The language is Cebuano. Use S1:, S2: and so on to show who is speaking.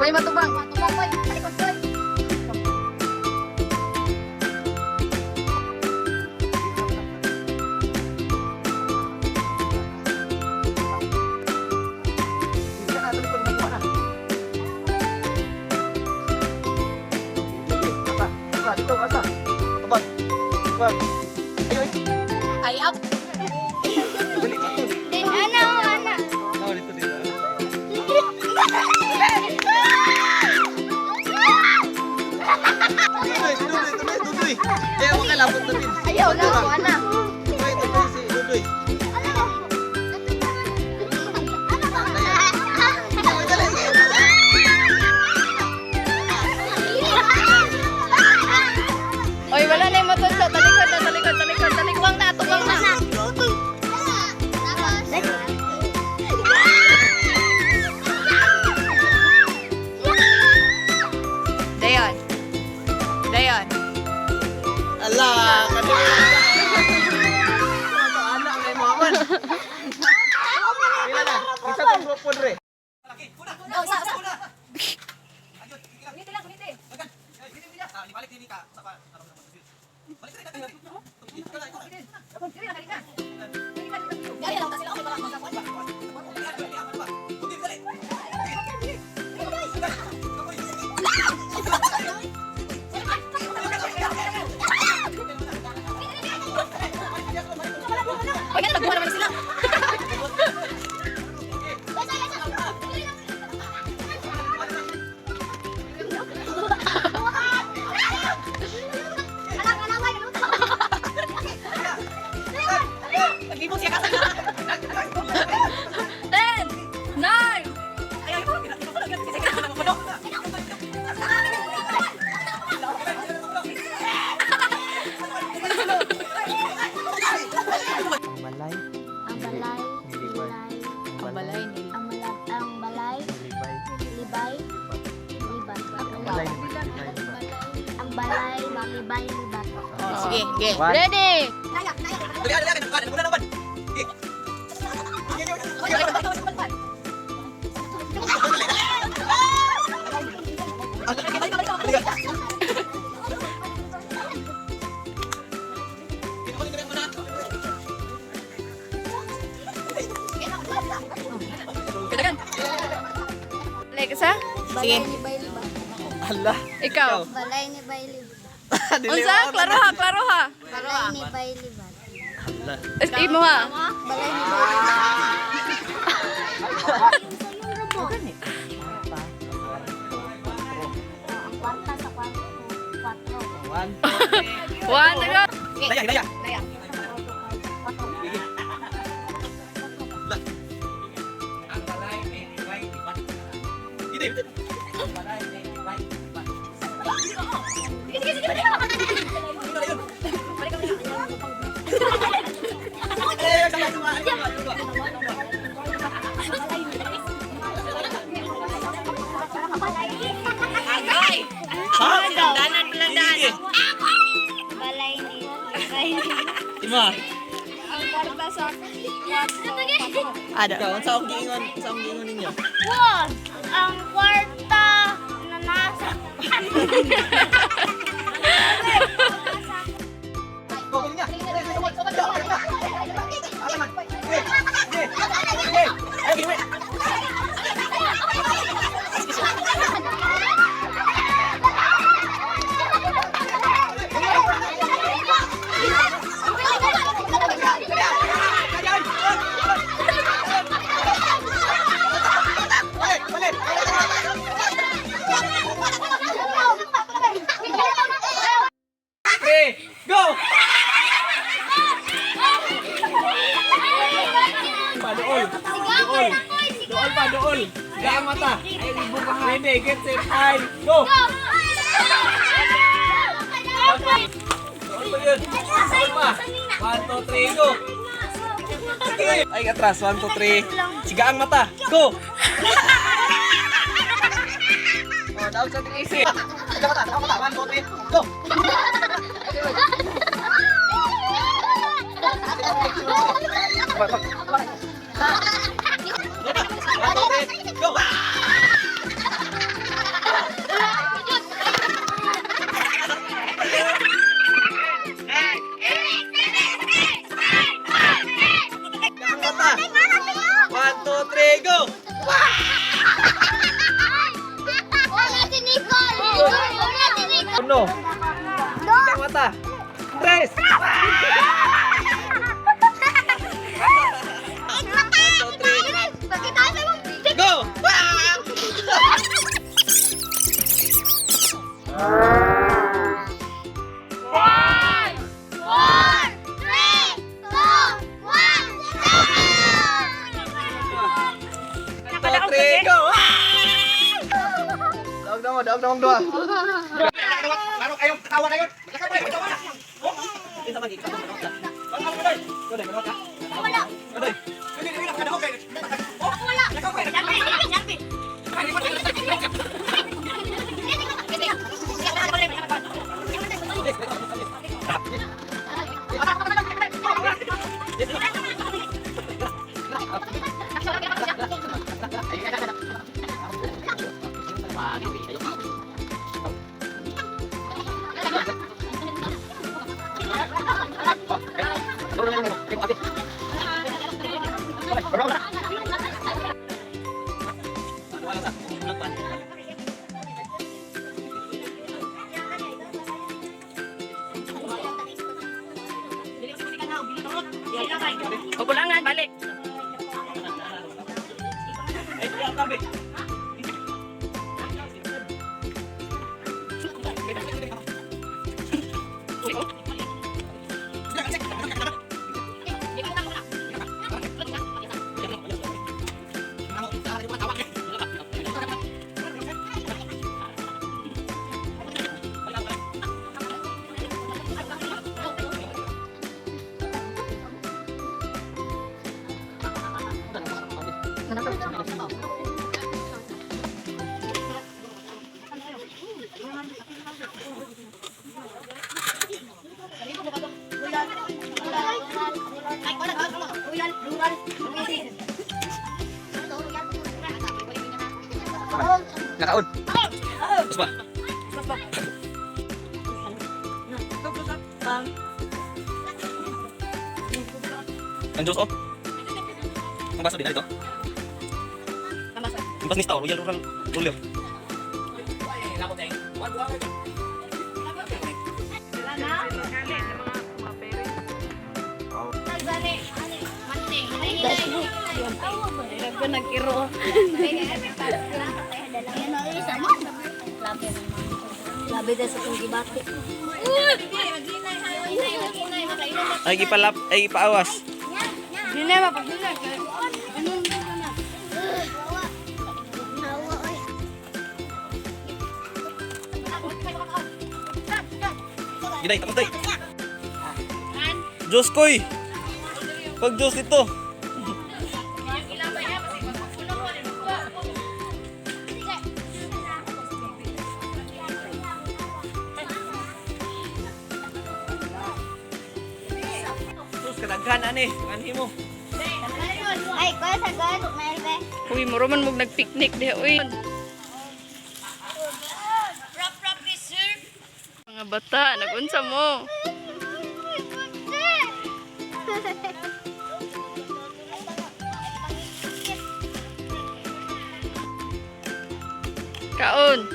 S1: Way matubang.
S2: Matubang boy. Talikod boy.
S3: Hindi na talikod na kuha na. Sige, asa. Asa, dito, asa. Tubag. Tubag. Ay, ay.
S1: Ay, up.
S3: Dali, matod.
S2: Ano, ano?
S3: Oh, dito, dito. Dudoy, dudoy, dudoy, dudoy. Eh, ako kalabot na din.
S2: Ayaw na ako, ana.
S3: Dudoy, dudoy, si Dudoy. Ay, dali, sige.
S1: Oy, wala na yung matod. Talikod na, talikod, talikod. Talikod na, tubang na. Dayon. Dayon.
S3: Ala, kanina. Anak kay Muhammad. Pila na? Isa tong grupo dre.
S1: Oy, nga, nagbuha naman sila. 10, 9. Ay, ay,
S3: Ang balay,
S2: Ang balay,
S3: Nilibay.
S1: Ang balay ni
S2: ang balay, ang balay,
S3: Libay.
S2: libay, libay.
S3: Ang balay, libay, libay.
S2: Ang balay, malibay, libat.
S1: Oh, sige, sige.
S3: One.
S1: Ready?
S3: Dali, dali, dali, dali, dali, dali.
S1: Kadagan. Like sa? Sige.
S2: Balay, libay, libat.
S3: Ala.
S1: Ikaw.
S2: Balay, libay, libat.
S1: Unsa? Klaro ha, klaro ha.
S2: Balay, libay, libat.
S3: Ala.
S1: Imo ha.
S2: Balay, libay, libat. Ang kwarta sa kwarto, kwatro.
S3: One.
S1: One, to go.
S3: Daya, daya.
S1: Daya.
S3: Ide, ide.
S1: Agay. Danan palang daan.
S2: Balay, libay, libat.
S3: Ima.
S2: Ang kwarta sa kwatro.
S1: Ada.
S3: Ikaw, unsa akong giingon, unsa akong giingon ninyo?
S2: One, ang kwarta na nasa.
S3: Go, galing nga. Alaman. Sige. Sige. Sige. Ay, giwi. Balik, balik. Three, go! Pa, dool. Dool. Dool pa, dool. Siga ang mata. Ay, libo ka. Ready, get set, ay, go! Dool pa yun. Dool pa. One, two, three, go! Sige. Ay, atras. One, two, three. Siga ang mata. Go! Oh, down sa easy. Siga mata, siga mata. One, two, three, go! Bak, bak, bak. One, two, three, go!
S2: Five, four, three, two, one,
S3: 2, 3, go! Ah! Daog na mo, daog na mong duha.
S2: Wala. Wala.
S1: Kukulangan, balik.
S3: Nakaon. Tapos ba? Ang Diyos, oh. Ang baso din, dito. Ang baso ni Star, Royal Rural Ruler.
S1: Nagko nag-iro.
S2: Labi tayo sa itong gibati.
S3: Ay, gipalap, ay, gipaawas.
S1: Hindi na, mapagdala.
S3: Ginay, tapos day. Diyos koy! Pag Diyos ito. Sus, kadaghan ani. Anhi mo.
S2: Ay, kuya sa God, mayroon.
S1: Uy, muro man mog nagpicnic diha, uy. Mga bata, nagunsa mo. Kaon.